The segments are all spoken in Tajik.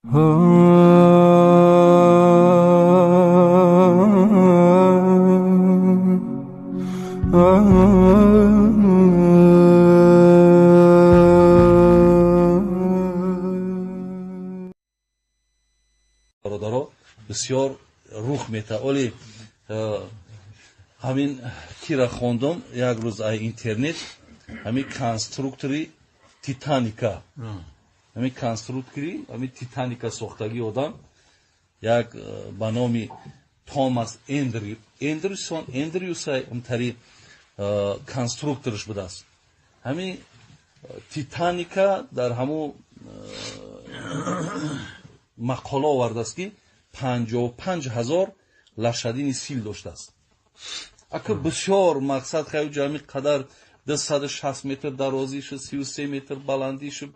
Бародаро, бисёр рух мета. Оли ҳамин кира хондум як рӯз ай интернет, ҳамин конструктори Титаника, ҳамин конструктори ҳамин Титаника сохтагии одам як ба номи Томас Эндрюсон, Эндрюсай ҳамтари конструкторш будааст. Ҳамин Титаника дар ҳамун мақола овардааст, ки 55 000 лошадиный сил доштааст. Ака, бисёр мақсад хаю ҳами қадар 260 метр дарозишу, 33 метр баландишу,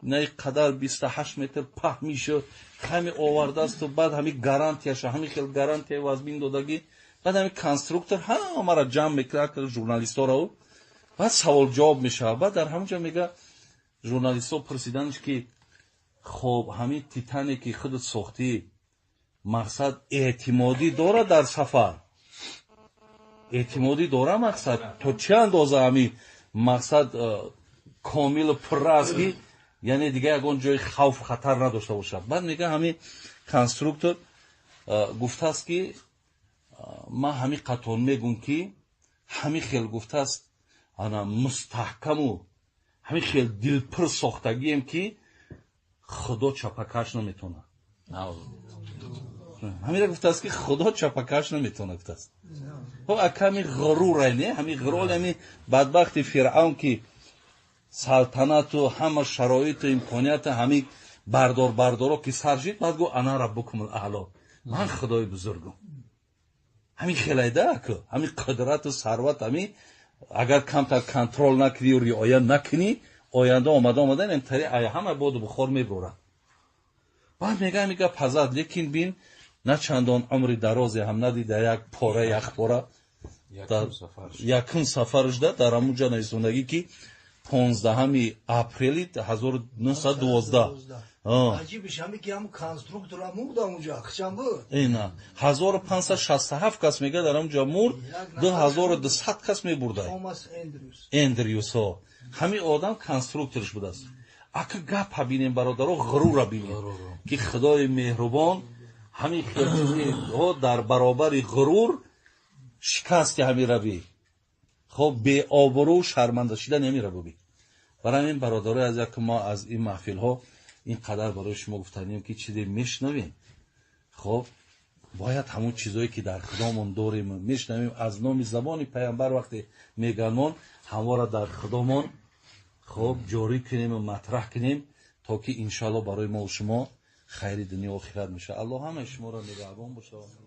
на қадар 28 метр паҳмишу ҳами овардаасту. Баъд ҳами гарантияша, ҳами хел гарантия вазмин додагӣ. Баъд ҳами конструктор ҳамаро ҷамъ мекунад, журналистҳоро, баъд савол ҷавоб мешавад. Баъд дар ҳамон ҷо мега, журналистҳо пурсиданш, ки хоб, ҳамин Титаники худат сохтӣ, мақсад, эътимодӣ дорад дар сафар, эътимодӣ дора, мақсад, то чӣ андоза ҳами мақсад комилу пурра аст, ки яъне дига ягон ҷои хавф, хатар надошта бошад? Баъд мега, ҳамин конструктор гуфтааст, ки ман ҳамин қатон мегум, ки ҳамин хел гуфтааст, ана мустаҳкаму ҳамин хел дилпур сохтагием, ки Худо чапакаш наметавонад. Ҳамира гуфтааст, ки Худо чапакаш наметавонад, гуфтааст. Хоб, ака, ҳамин ғурур, не, ҳамин ғурур, ҳамин бадбахти Фиръавн, ки салтанату ҳама шароиту имконияту ҳамин бардор бардоро ки сар шид, баъд гуфт: «Ана раббукумул аъло, ман худои бузургум». Ҳамин хелайда, аку, ҳамин қудрату сарват, ҳамин агар камтар контрол накунӣ, риоя накунӣ, оянда омада омада тари ҳама боду бухор мебурад. Баъд мега, ҳамин гап ҳазад, лекин бин, на чандон умри дарозе ҳам надида, як пора, як пора якум сафарашда дар ҳамун ҷа нависондагӣ, ки 15 апрели 1912. Аҷибиш ҳами, ки ҳамун конструктора мурд ҳамунҷа, хичам буд. Ина 1567 кас, мега, дар ҳамунҷа мурд, 2200 кас мебурда. Томас Эндрюс. Эндрюсҳо, ҳамин одам конструкторш будааст. Ака, гапа бинем, бародаро, ғурура бинем, ки Худои меҳрубон ҳамин хелчизҳо дар баробари ғурур шикасти ҳамира би, хоб, беобрӯ, шарманда шидан ҳамира буби. Барои ҳамин, бародарои аз як, мо аз ин маҳфилҳо ин қадар барои шумо гуфтанем, ки чизе мешунавем, хоб, бояд ҳамон чизое, ки дар худомон дорем, мешунавем аз номи забони паямбар, вақте меганмон, ҳамвора дар худомон, хоб, ҷорӣ кунему матраҳ кунем, то ки иншоалло барои мо шумо хайри дунё охират мешавад. Аллоҳ ҳамаи шуморо нигаҳбон бошад.